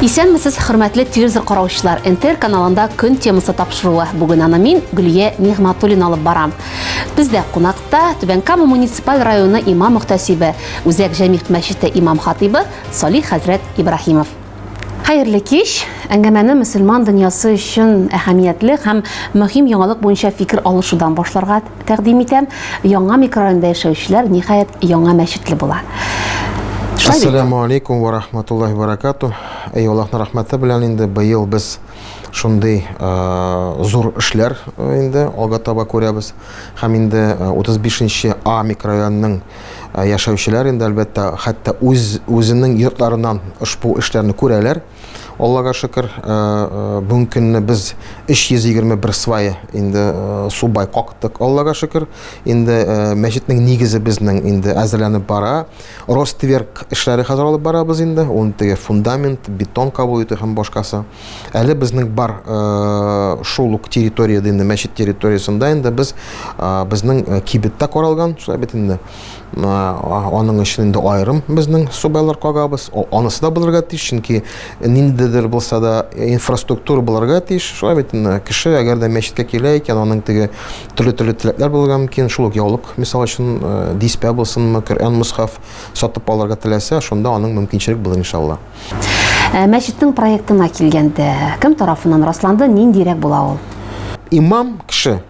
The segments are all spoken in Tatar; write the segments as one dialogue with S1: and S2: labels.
S1: Исәнмесез, хөрмәтле телевизор караучылар. НТР каналында Көн темасы тапшыруы. Бүген аны мин, Гөлия Нигъматуллина алып барам. Бездә кунакта Түбән Кама муниципаль районы имам мөхтәсибе, Үзәк Җәмигъ мәчете имам хатыйбы Салих хәзрәт Ибраһимов. Хәерле кич! Әңгәмәне мөселман дөньясы өчен әһәмиятле һәм мөһим яңалык буенча фикер алышудан башларга тәкъдим итәм. Яңа микрорайонда яшәүчеләр, ниһаять, яңа мәчетле була.
S2: Ассаламу алейкум ва рахматуллахи ва баракату. Әй, Аллаһның рәхмәте белән инде быел без шундый э, зур эшләр э, инде алга таба күрәбез. Һәм инде 35 нче А микрорайонының Э, яшәүчеләр инде әлбәттә хәтта үз үзенең йортларыннан ошбу эшләрне күрәләр. Аллага шөкер, э, э, бүгенге көнне без 321 свая инде субай кактык, Аллага шөкер. Инде мәчетнең нигезе безнең инде әзерләнеп бара. Ростверк эшләре хәзер алып барабыз инде. Ул теге фундамент, бетон кабул итү һәм башкасы. Әле безнең бар шул ук территориядә инде мәчет территориясендә инде без безнең кибеттә каралган, шулай бит инде. Аның өчен инде аерым безнең субайлар кагабыз. Анысы да булырга тиеш, чөнки ниндидер булса да инфраструктура булырга тиеш. Шулай бит инде кеше әгәр дә мәчеткә килә икән, аның теге төрле-төрле теләкләр булырга мөмкин. Шул ук яулык, мисал өчен, диспә булсынмы, Коръән мусхаф сатып алырга теләсә, шунда аның мөмкинчелек булыр иншалла.
S1: Ә, мәчетнең проектына килгәндә, кем тарафыннан расланды, ниндирәк була ул?
S2: Имам кеше,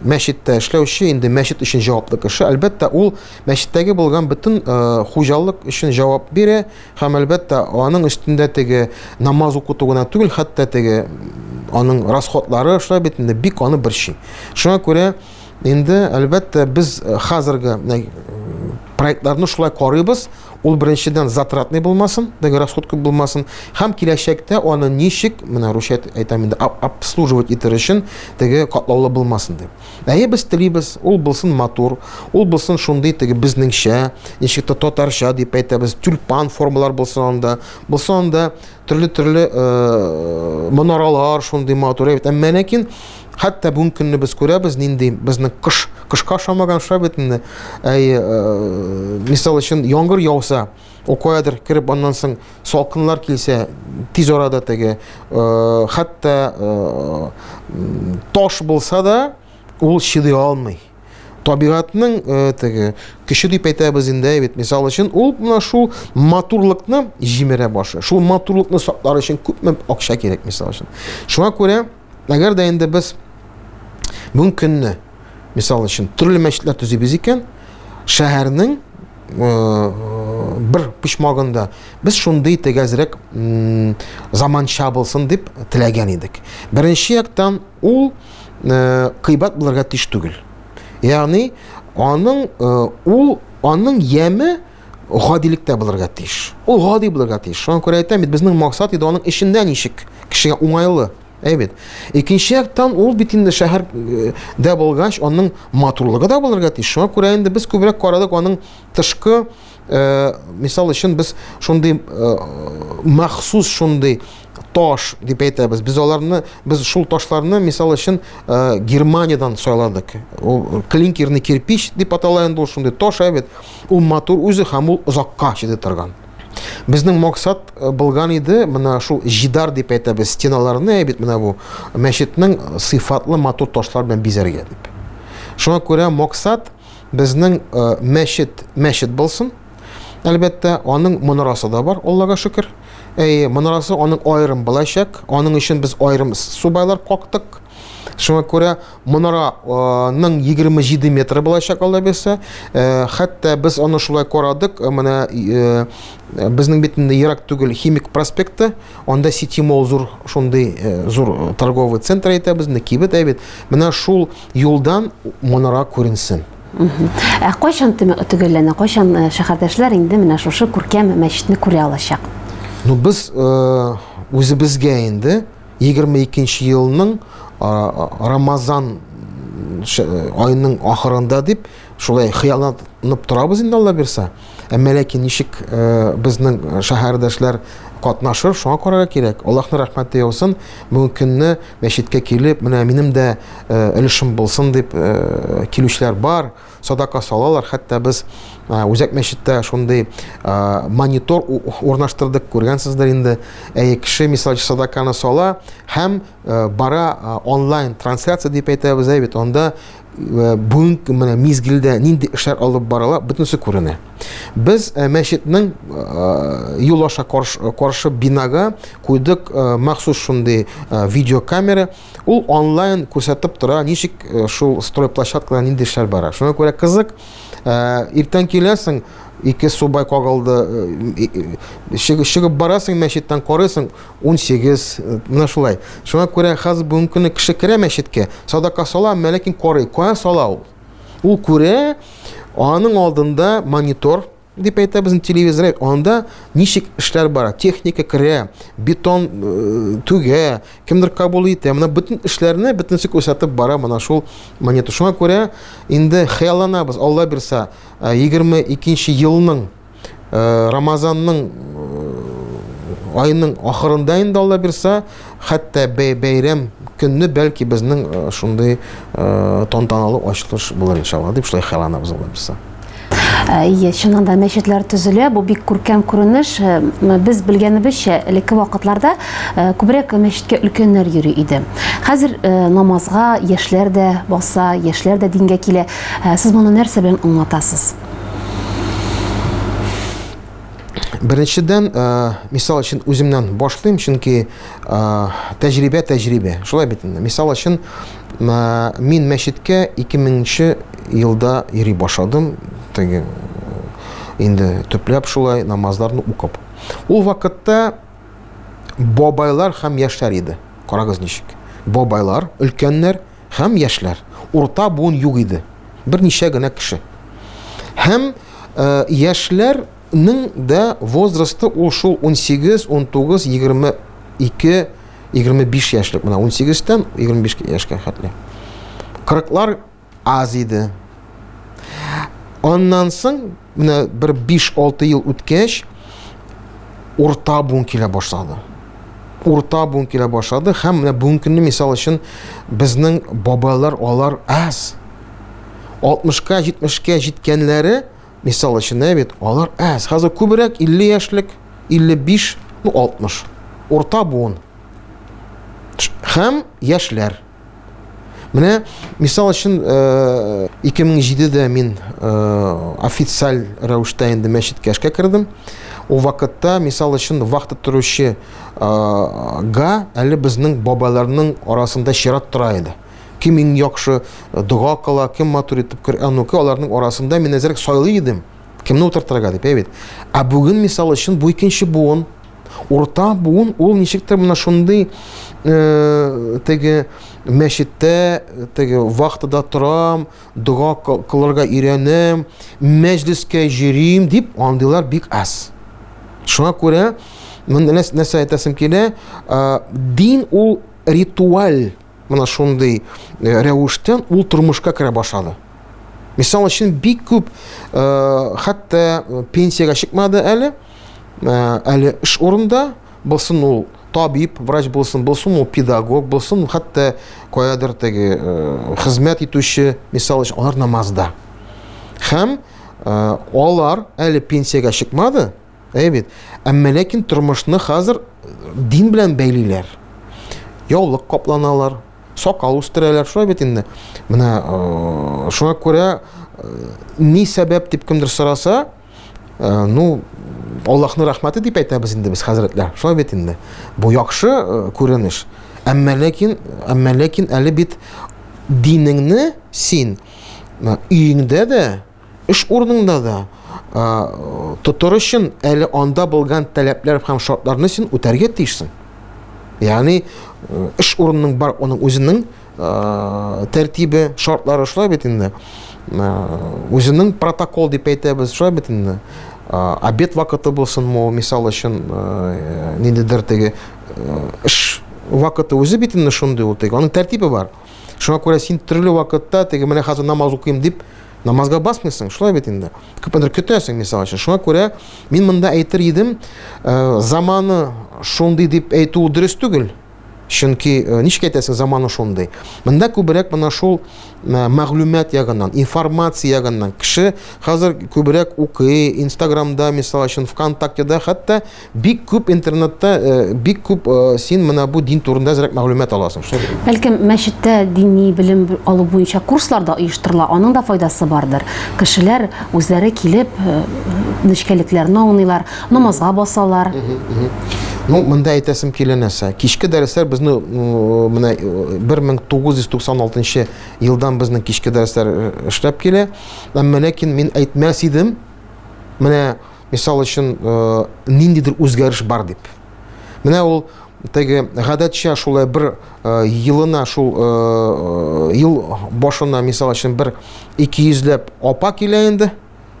S2: мәчеттә эшләүче, инде мәчет өчен җаваплы кеше, әлбәттә, ул мәчеттәге булган бөтен э, хуҗалык өчен җавап бирә һәм әлбәттә, аның өстендә теге намаз укыту гына түгел, хәтта теге аның расходлары шулай бит инде бик аны борчый. Шуңа күрә инде әлбәттә без э, хәзерге проектларны шулай карыйбыз. Ул беренчедән затратный булмасын, теге расход күп булмасын, һәм киләчәктә аны ничек, менә русча әйтәм инде, обслуживать итер өчен теге катлаулы булмасын дип. Әйе, без телибез, ул булсын матур, ул булсын шундый теге безнеңчә, ничек тә татарча дип әйтәбез, тюльпан формалар булсын анда, булсын анда төрле-төрле э, манаралар шундый матур әйбәт. Әмма ләкин хәтта бүгенге көнне без күрәбез, нинди безнең кыш кышка ошамаган шулай бит инде. Әй, э, мисал өчен, яңгыр яуса, ул каядыр кереп аннан соң салкыннар килсә, тиз арада теге, э, хәтта э, таш булса да, ул чыдый алмый. Табигатьнең э, теге көче дип әйтәбез инде бит. Мисал өчен, ул менә шул матурлыкны җимерә башлый. Шул матурлыкны саклар өчен күпме акча кирәк, мисал өчен. Шуңа күрә, әгәр дә инде без бүгенге көнне, мисал өчен, төрле мәчетләр төзибез икән, шәһәрнең э, бер почмагында без шундый тегәзрәк заманча булсын дип теләгән идек. Беренче яктан ул э, кыйбат булырга тиеш түгел. Ягъни аның э, ул аның яме гадилектә булырга тиеш. Ул гади булырга тиеш. Шуңа күрә әйтәм бит, безнең максат иде аның эчендә ничек кешегә уңайлы. Әй бит. Икенче яктан ул бит инде шәһәрдә булгач, аның матурлыгы да булырга тиеш. Шуңа күрә инде без күбрәк карадык аның тышкы э, мисал өчен без шундый э, махсус шундый таш дип әйтәбез. Без аларны, без шул ташларны, мисал өчен, э, Германиядән сайладык. Ул клинкерный кирпич дип атала инде ул шундый таш әйбәт. Ул матур үзе һәм ул озакка чыдый торган. Безнең максат э, булган иде, менә шул җидар дип әйтәбез, стеналарны әйбәт менә бу мәчетнең сыйфатлы матур ташлар белән бизәргә дип. Шуңа күрә максат безнең э, мәчет мәчет булсын. Әлбәттә, аның манарасы да бар, Аллага шөкер. Әйе, манарасы аның аерым булачак. Аның өчен без аерым субайлар кактык. Шуңа күрә манараның 27 метры булачак, Алла бирсә. Э, хәтта без аны шулай карадык. Э, менә э, безнең бит инде ерак түгел Химик проспекты. Анда Сити Молл зур шундый зур торговый центр әйтәбез, инде кибет әйбәт. Менә шул юлдан манара күренсен.
S1: Ә кайчан төгәлләнә? Кайчан э, шәһәрдәшләр инде менә шушы күркәм мәчетне күрә алачак?
S2: Ну без э, үзебезгә инде 22 елның Рамазан аеның ахырында дип шулай хыялланып торабыз инде Алла бирсә. Әмма ләкин ничек безнең шәһәрдәшләр катнашыр, шуңа карарга кирәк. Аллаһның рәхмәте яусын, бүгенге көнне мәчеткә килеп, менә минем дә өлешем булсын дип килүчеләр бар, садака салалар. Хәтта без үзәк мәчеттә шундый монитор урнаштырдык, күргәнсездер инде. Әйе, кеше, мисал өчен, садаканы сала һәм бара онлайн трансляция дип әйтәбез, әй бит, анда бүгенге менә мизгелдә нинди эшләр алып барыла, бөтенесе күренә. Без мәчетнең юл аша каршы бинага куйдык махсус шундый видеокамера. Ул онлайн күрсәтеп тора, ничек шул стройплощадкада нинди эшләр бара. Шуңа күрә кызык, иртән киләсең, ике субай кагылды, чыгып барасың мәчеттән, карыйсың, 18, менә шулай. Шуңа күрә хәзер бүгенге көнне кеше керә мәчеткә, садака сала, әмма ләкин карый, кая сала ул? Ул күрә, аның алдында монитор дип әйтәбез телевизор, анда ничек эшләр бара, техника керә, бетон түгә, кемдер кабул итә. Менә бөтен эшләрне бөтенесе күрсәтеп бара менә шул монитор. Шуңа күрә инде хыялланабыз, Алла бирсә, 22 елның Рамазанның айының ахырында инде Алла бирсә, хәтта бәйрәм көнне бәлки безнең шундый тантаналы ачылыш булыр иншалла дип шулай хыялланабыз Алла бирсә.
S1: Әйе, чыннан да мәчетләр төзелә, бу бик күркәм күренеш. Без белгәнебезчә, элекке вакытларда күбрәк мәчеткә өлкәннәр йөри иде. Хәзер намазга яшьләр дә баса, яшьләр дә дингә килә. Сез моны нәрсә белән аңлатасыз?
S2: Беренчедән, мисал өчен үземнән башлыйм, чөнки тәҗрибә тәҗрибә. Шулай бит инде. Мисал өчен, мин мәчеткә 2000 елда йөри башладым. Теге инде төпләп шулай намазларны укып. Ул вакытта бабайлар һәм яшьләр иде. Карагыз ничек. Бабайлар, өлкәннәр һәм яшьләр. Урта буын юк иде. Берничә генә кеше. Һәм э, яшьләрнең дә возрасты ул шул 18, 19, 22, 25 яшьлек. Менә 18-тән 25 яшькә хәтле. 40-лар аз иде. Аннан соң менә бер 5-6 ел үткәч, урта буын килә башлады. Урта буын килә башлады һәм менә бүгенге көнне мисал өчен безнең бабайлар алар аз. 60-ка, 70-кә җиткәннәре, мисал өчен, ә бит, алар аз. Хәзер күбрәк 50 яшьлек, 55, ну 60. Урта буын. Һәм яшьләр. Менә, мисал өчен, 2007-дә мин официаль рәвештә инде мәчеткә эшкә кердем. Ул вакытта, мисал өчен, вахта торучы га әле безнең бабайларның арасында чират тора иде. Кем иң яхшы дога кыла, кем матур итеп Коръән укый, аларның арасында мин әзрәк сайлый идем. Кемне утыртырга дип, әйбит. Ә бүген, мисал өчен, бу икенче буын. Урта буын ул ничектер менә шундый э, теге мәчеттә, теге вахтада торам, дога кылырга өйрәнәм, мәҗлескә йөрим дип андыйлар бик аз. Шуңа күрә монда нәрсә әйтәсем килә, э, дин ул ритуаль менә шундый э, рәвештән ул тормышка керә башлады. Мисал өчен бик күп хәтта пенсиягә чыкмады әле, әле эш урында, булсын ул табиб, врач булсын, булсын ул педагог, булсын хәтта каядыр теге хезмәт итүче, мисал өчен, алар намазда. Һәм алар әле пенсиягә чыкмады, әйе бит. Әмма ләкин тормышны хәзер дин белән бәйлиләр. Яулык капланалар, сакал үстерәләр, шулай бит инде. Менә шуңа күрә ни сәбәп дип кемдер сораса, ну, Аллаһның рәхмәте дип әйтәбез инде без хәзрәтләр. Шулай бит инде. Бу яхшы күренеш. Әмма ләкин, әмма ләкин әле бит динеңне син өеңдә дә, эш урыныңда да тотыр өчен әле анда булган таләпләр һәм шартларны син үтәргә тиешсең. Ягъни эш урынының бар, аның үзенең тәртибе, шартлары шулай бит инде. Үзенең протокол дип әйтәбез, шулай бит инде. Обед вакыты булсынмы, мисал өчен, ниндидер теге эш вакыты үзе бит инде шундый ул теге, аның тәртибе бар. Шуңа күрә син төрле вакытта теге менә хәзер намаз укыйм дип Намазга басмыйсың, шулай бит инде. Күпмедер көтәсең, мисал өчен. Шуңа күрә мин монда әйтер идем, заманы шундый дип әйтү дөрес түгел. Чөнки ничек әйтәсең, заманы шундый. Монда күбрәк менә шул мәгълүмат ягыннан, информация ягыннан кеше хәзер күбрәк укый, Инстаграмда, мисал өчен, ВКонтактеда, хәтта бик күп интернетта бик күп син менә бу дин турында әзрәк мәгълүмат аласың.
S1: Бәлкем мәчеттә дини белем алу буенча курслар да оештырыла, аның да файдасы бардыр. Кешеләр үзләре килеп нечкәлекләрне аңлыйлар, намазга басалар.
S2: Ну, монда әйтәсем килә нәрсә. Кичке дәресләр безне менә 1996 елдан безнең кичке дәресләр эшләп килә. Әмма ләкин мин әйтмәс идем, менә мисал өчен ниндидер үзгәреш бар дип. Менә ул теге гадәтчә шулай бер елына шул ел башына мисал өчен бер 200 ләп апа килә инде.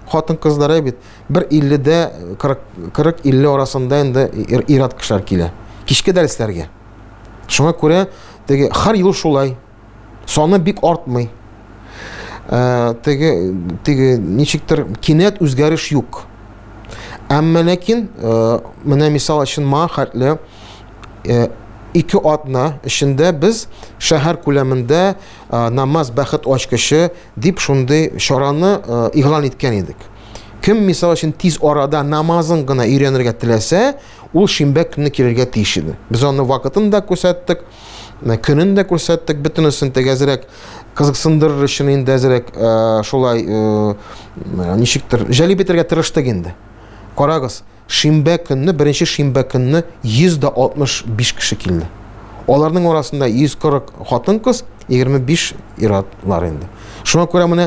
S2: Хатын-кызлар бит бер 50-дә 40-50 арасында инде ир-ат кешеләр килә. Кичке дәресләргә. Шуңа күрә теге һәр ел шулай. Саны бик артмый. Теге теге ничектер кинәт үзгәреш юк. Әмма ләкин менә мисал өчен моңа хәтле ике атна эчендә без шәһәр күләмендә намаз бәхет ачкычы дип шундый чараны игълан иткән идек. Кем, мисал өчен, тиз арада намазын гына өйрәнергә теләсә, ул шимбә көнне килергә тиеш иде. Без аны вакытын да күрсәттек, көнен дә күрсәттек, бөтенесен теге әзрәк кызыксындырыр өчен инде әзрәк шулай ничектер җәлеп итәргә тырыштык инде. Карагыз, Шимбә көнне, беренче шимбә көнне 165 кеше килде. Аларның арасында 140 хатын-кыз, 25 ир-атлар инде. Шуңа күрә менә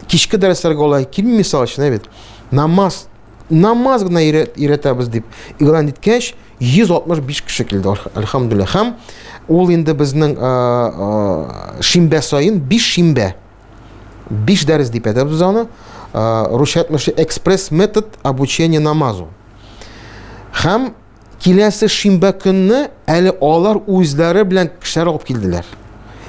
S2: кичке дәресләргә алай килми, мисал өчен, бит. Намаз, намаз гына өйрәтәбез дип игълан иткәч, 165 кеше килде, әлхәмдүлилләһ. Һәм ул инде безнең шимбә саен 5 шимбә 5 дәрес дип әйтәбез без аны. Русча әйтмешли экспресс метод обучения намазу. Һәм киләсе шимбә көнне әле алар үзләре белән кешеләр алып килделәр.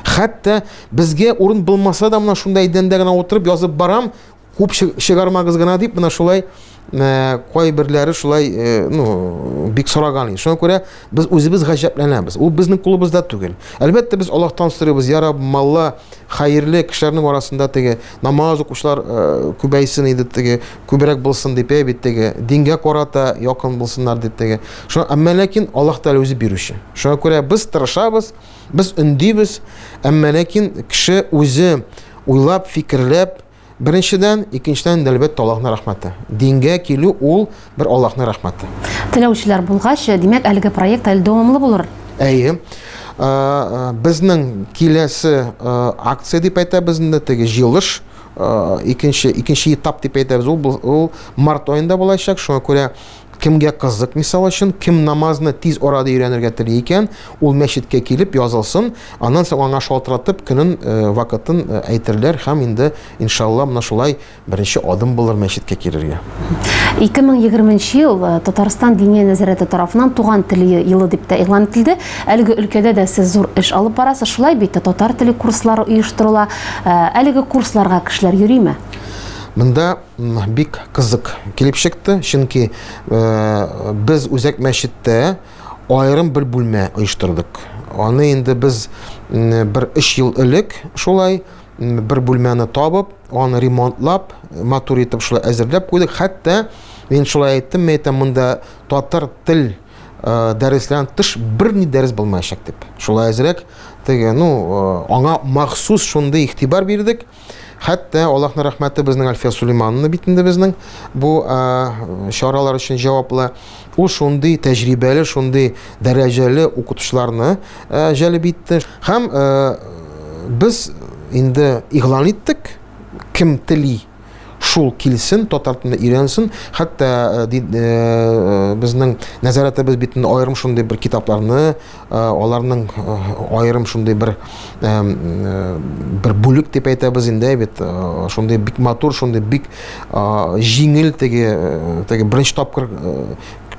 S2: Хәтта безгә урын булмаса да, менә шунда идәндә генә утырып язып барам, күп чыгармагыз гына дип, менә шулай кайберләре шулай, ну, бик сораган иде. Шуңа күрә без үзебез гаҗәпләнәбез. Ул безнең кулыбызда түгел. Әлбәттә, без Аллаһтан сорыйбыз, я Раббым, Алла, хәерле кешеләрнең арасында теге намаз укучылар күбәйсен иде, теге күбрәк булсын дип, әй бит теге дингә карата якын булсыннар дип теге. Шуңа, әмма ләкин Аллаһ Тәгалә үзе бирүче. Шуңа күрә без тырышабыз, без өндибез, әмма ләкин кеше үзе уйлап, фикерләп, Беренчедән, икенчедән, әлбәттә, Аллаһның рәхмәте. Дингә килү ул бер Аллаһның рәхмәте.
S1: Теләүчеләр булгач, димәк, әлеге проект әле дәвамлы булыр.
S2: Әйе. Безнең киләсе акция дип әйтәбез инде, теге җыелыш, икенче, икенче этап дип әйтәбез, ул, ул март аенда булачак. Шуңа күрә Кемгә кызык, мисал өчен, кем намазны тиз арада өйрәнергә тели икән, ул мәчеткә килеп язылсын, аннан соң аңа шалтыратып, көнен, вакытын әйтерләр һәм инде, иншалла, менә шулай беренче адым булыр мәчеткә килергә.
S1: 2020 нче ел Татарстан Диния нәзарәте тарафыннан Туган тел елы дип тә игълан ителде. Әлеге өлкәдә дә сез зур эш алып барасыз, шулай бит, татар теле курслары оештырыла. Әлеге курсларга кешеләр йөриме?
S2: Монда бик кызык килеп чыкты, чөнки без үзәк мәчеттә аерым бер бүлмә оештырдык. Аны инде без бер өч ел элек шулай бер бүлмәне табып, аны ремонтлап, матур итеп шулай әзерләп куйдык. Хәтта мин шулай әйттем, мин әйтәм, монда татар тел дәресләрен тыш берни дәрес булмаячак дип. Шулай әзрәк теге, ну, аңа махсус шундый игътибар бирдек. Хәтта Аллаһның рәхмәте безнең Альфия Сулеймановна бит инде безнең бу чаралар өчен җаваплы. Ул шундый тәҗрибәле, шундый дәрәҗәле укытучыларны җәлеп итте. Һәм без инде игълан иттек, кем тели, шул килсен, татар телен өйрәнсен. Хәтта безнең нәзарәтебез бит инде аерым шундый бер китапларны, аларның аерым шундый бер бер бүлек дип әйтәбез инде бит, шундый бик матур, шундый бик җиңел теге теге беренче тапкыр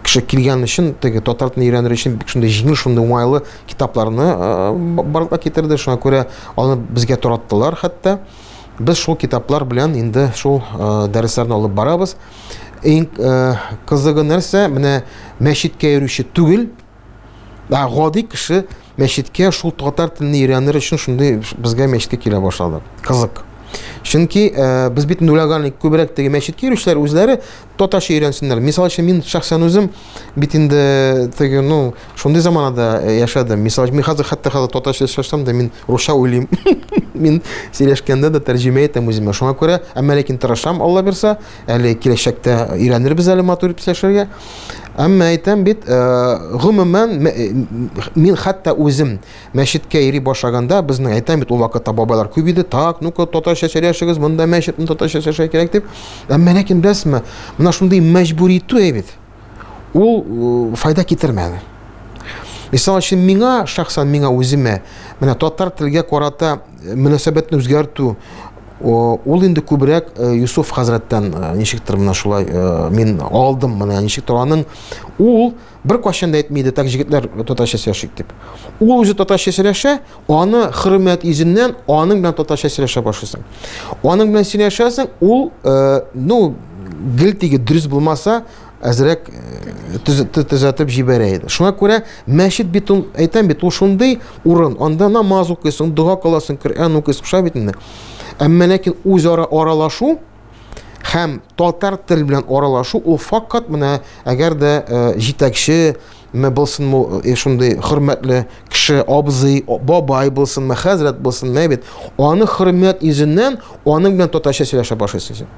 S2: кеше килгән өчен, теге татар телен өйрәнер өчен бик шундый җиңел, шундый уңайлы китапларны барлыкка китерде. Шуңа күрә аны безгә тараттылар хәтта. Без шул китаплар белән инде шул дәресләрне алып барабыз. Иң кызыгы нәрсә, менә мәчеткә йөрүче түгел, ә гади кеше мәчеткә шул татар телен өйрәнер өчен шундый безгә мәчеткә килә башлады. Кызык. Чөнки без бит уйлаган күбрәк теге мәчеткә йөрүчеләр үзләре татарча өйрәнсеннәр. Мисал өчен, мин шәхсән үзем бит инде теге, ну, шундый заманада яшәдем. Мисал өчен, мин хәзер хәтта хәзер татарча сөйләшсәм дә, мин русча уйлыйм. Мин сөйләшкәндә дә тәрҗемә итәм үземә. Шуңа күрә, әмма ләкин тырышам, Алла бирсә, әле киләчәктә өйрәнербез әле матур итеп сөйләшергә. Әмма әйтәм бит, гомумән, мин хәтта үзем мәчеткә йөри башлаганда, безнең әйтәм бит, ул вакытта бабайлар күп иде, так, ну-ка, татарча сөйләшегез, монда мәчет, монда татарча сөйләшергә кирәк дип. Әмма ләкин беләсезме, менә шундый мәҗбүр итү бит, ул файда китермәде. Мисал өчен, миңа, шәхсән миңа үземә, менә татар телгә карата мөнәсәбәтне үзгәртү, ул инде күбрәк Юсуф хәзрәттән ничектер менә шулай мин алдым, менә ничектер аның ул бер кайчан да әйтми иде, так, җегетләр, татарча сөйләшик дип. Ул үзе татарча сөйләшә, аны хөрмәт йөзеннән аның белән татарча сөйләшә башлыйсың. Аның белән сөйләшәсең, ул, ну, гел теге дөрес булмаса, әзрәк төзәтеп җибәрә иде. Шуңа күрә мәчет бит ул, әйтәм бит, ул шундый урын, анда намаз укыйсың, дога кыласың, Коръән укыйсың, шулай бит инде. Әмма ләкин үзара аралашу һәм татар тел белән аралашу ул факат менә әгәр дә җитәкче ме булсынмы, шундый хөрмәтле кеше, абзый, бабай булсынмы, хәзрәт булсынмы, бит, аны хөрмәт йөзеннән аның белән татарча сөйләшә башлыйсың син.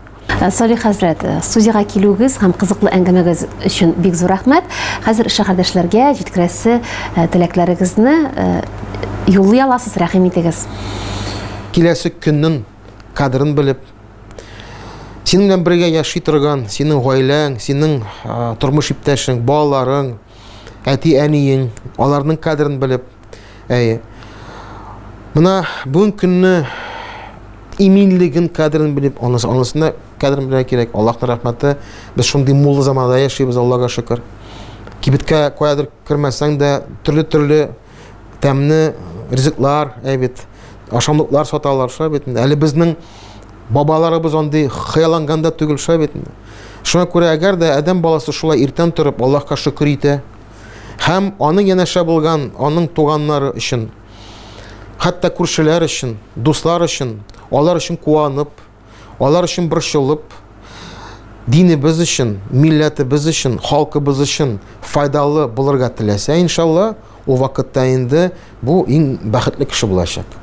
S1: Салих хәзрәт, студиягә килүегез һәм кызыклы әңгәмәгез өчен бик зур рәхмәт. Хәзер шәһәрдәшләргә җиткерәсе теләкләрегезне юллый аласыз, рәхим итегез.
S2: Киләсе көннең кадерен белеп, синең белән бергә яши торган, синең гаиләң, синең тормыш иптәшең, балаларың, әти-әниең, аларның кадерен белеп, әйе. Менә бүгенге көнне иминлеген кадерен белеп, анысы, анысына кадерен белергә кирәк. Аллаһның рәхмәте, без шундый муллы заманда яшибез, Аллаһка шөкер. Кибеткә каядыр кермәсәң дә, төрле-төрле тәмле ризыклар, әй бит, ашамлыклар саталар, шулай бит. Әле безнең бабаларыбыз андый хыялланган да түгел, шулай бит. Шуңа күрә әгәр дә адәм баласы шулай иртән торып Аллаһка шөкер итә һәм аның янәшә булган аның туганнары өчен, хәтта күршеләр өчен, дуслар өчен, алар өчен куанып, алар өчен борчылып, динебез өчен, милләтебез өчен, халкыбыз өчен файдалы булырга теләсә, иншалла, ул вакытта инде бу иң бәхетле кеше булачак.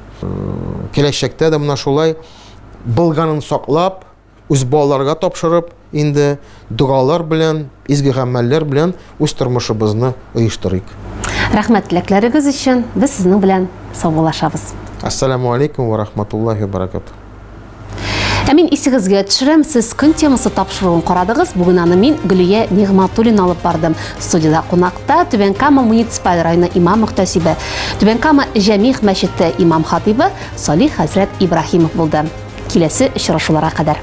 S2: Киләчәктә дә менә шулай булганын саклап, үз балаларга тапшырып, инде догалар белән, изге гамәлләр белән үз тормышыбызны оештырыйк.
S1: Рәхмәт теләкләрегез өчен. Без сезнең белән саубуллашабыз.
S2: Ассаламу алейкум ва рахматуллахи ва баракатух.
S1: Ә мин исегезгә төшерәм, сез көн темасы тапшыруын карадыгыз. Бүген аны мин Гөлия Нигъматуллина алып бардым. Студиядә кунакта Түбән Кама муниципаль районы имам мөхтәсибе, Түбән Кама Җәмигъ мәчете имам хатыйбы Салих хәзрәт Ибраһимов булды. Киләсе очрашуларга кадәр.